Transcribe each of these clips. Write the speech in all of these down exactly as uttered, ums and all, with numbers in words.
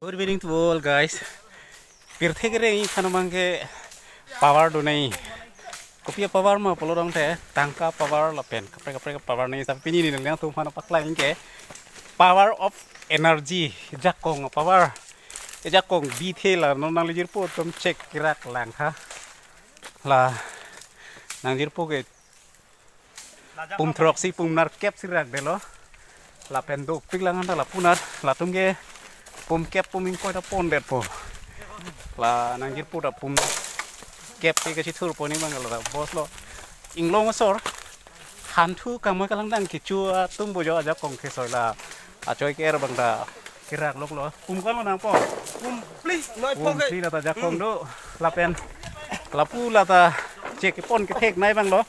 Good evening to all, guys. Pirthe kereng-i aphan abangke power do nai. Kopi power ma pulo tangte tangka power lapen kaprek kaprek power nai, tapi pini nelitum aphan paklang ke power of energy, jakong power. Jakong bithe la non nangjirpo atum chek kirak lang tha. La nangjirpo ke pum throksi pum nerkep si rakdetlo. Lapen dopik lang anta lapu nat latum ke pum kep pum ingkoi ta pondetpo. La nangjirpo ta pum kep ke kachithurpo ni abang la boslo. Inglong asor hanthu kangmoi kalangdang kecho atum bujo ajakong kesoi la achoi ke-er abang ta kirak loklo. Pum kalo nangpo. Pum phli, noi pum phli lata jakong do. Lapen lapu lata chek kepon kethek nai abanglo.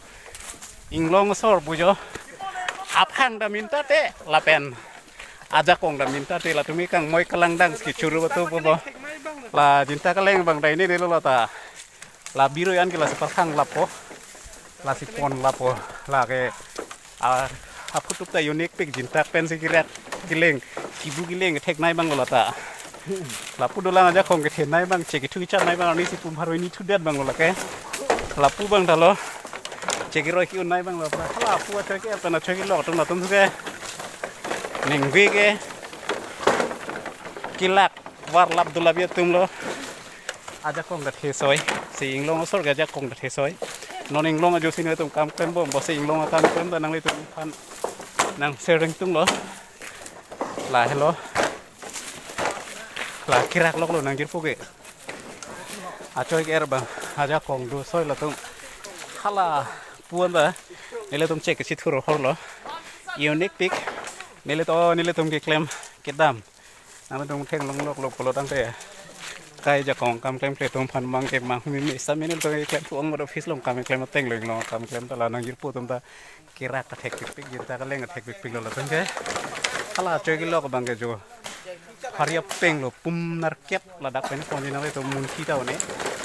Inglong asor bujo. Aphang ta minta te lapen ajakong ta minta te, latum ke kangmoi kalangdang si churu batu po. La jinta kaleng abang ta ini delo lata. La biro an ke lasi parkhang lapo. Lasi pon lapo. La ke a, aphutup ta unique pik jintak pen si kirak kileng. Kibu kileng kethek nai abanglo lata. Lapu dolang ajakong kethe nai abang chek kethu kechat nai abang arni si pum pharo hini thudet abanglo lake. Lapu abang ta lo. Chek keroi ki-un nai abanglo. Lapu achoi ke pen achoi kelok atum latum ke. Ningve ke kilak varlap dulap atumlo. Ajakong ta thesoi. Si inglong asor ke ajakong ta thesoi. Non inglong ajo si nelitum kam klembom, bo si inglong akam klem ta nanglitum aphan nang sharing tunglo. La helo. La kirak loklo nangjirpo ke. Achoi ke-er abang ajakong do soi latum. Hala pu anta nelitum chek kachithur horlo. Unique pik. Nelitum nelitum keklem kedam. Nanglitum theklong loklo pulo tangte kai jakong kam klemkle atum aphan abangke manghumeme sitame nelitum keklem pu-ong office along kam klem ateng lo inglong kam klem ta la nangjirpo atum ta kirak ta thekpikpik, jinta kaleng ta thekpikpiklo latum ke. Hala achoi kelok abangke jo. Hari apeng lo pum nerkep ladak pen ponji nanglitum munthi ta one.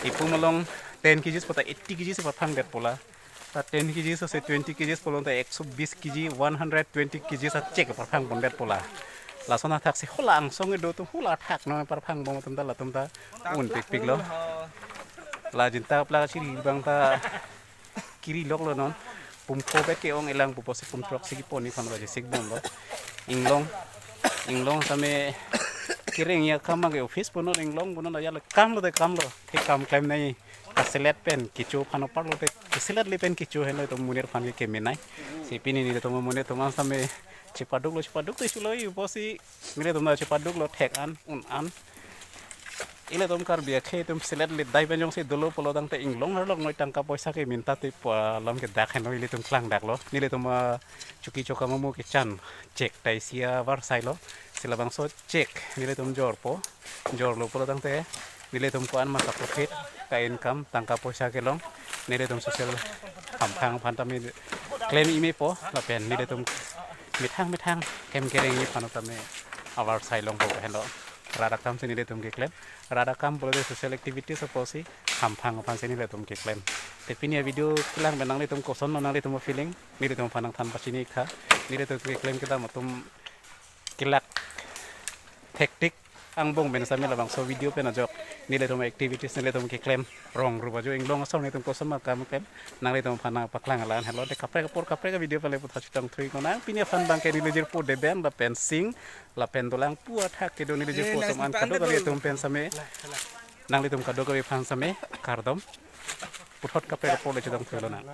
Ipum along ten kgs pu ta eighty kgs si parphangdetpo la. Ta ten kgs ase twenty kgs pulo ta ekso bis kg, one hundred twenty kgs achek parphang pondetpo la. Lason athak si hala angsong kedo atum hala athak no parphang bom atum ta latum ta unpikpiklo. La jinta plak chiri abang ta kiri loklo non. Pum pho bet ke-ong-elang pupo si pum throksi kepon ni aphan baji sik bomlo. Inglong, inglong sitame kereng-i akam abangke office punon inglong punon ajat le kamlo te kamlo. Thek kam klem nai. Kaselet pen kecho aphan aparlo te, kaselet le pen kecho henlo itum monit aphan ke kemenai. Si pini nelitum monit atum an sitame chepaduklo, chepaduk te chulo ipo si nelitum ta chepaduklo thek an, un an. Ilitum Karbi akhei atum selet le dai pen jongsi dolo pulo tangte inglong arlok noi tangka poisa ke minta te pu alam ke dak henlo ilitum klangdaklo. Nelitum, ah, chuki choka momo kechan chek ta isi avar sailo. Si labangso chek nelitum jorpo. Jorlo pulo tangte nelitum ko-an ma ka-profit, ka-income, tangka poisa kelong, nelitum social hamphang aphan tame klem-i mepo, lapen nelitum methang methang kem kereng-i aphan tame avar sai longpo henlo. Rat akam si nelitum keklem, rat akam pulote social activities apotsi hamphang aphan si nelitum keklem. Te pini avideo kelang pen nanglitum kosonlo nanglitum afeeling, nelitum aphan nangthan pachini tha, nelitum keklem kedam atum kelak thektik angbong pen sitame labangso video pen ajok nelitum activities nelitum keklem rong rup ajo inglong asor nelitum koson ma kam klem nanglitum aphan nangpaklang alan henlo. Te kaprek apor kaprek video pale puthot chetong thui konang. Pini aphan abangke neli jirpo Deben lapen Sing lapen dolang pu athak kedo neli jirpo atum an kadokave atum pen sitame nanglitum kadokave aphan sitame kardom. Puthot kaprek apor le chetong thui lonang.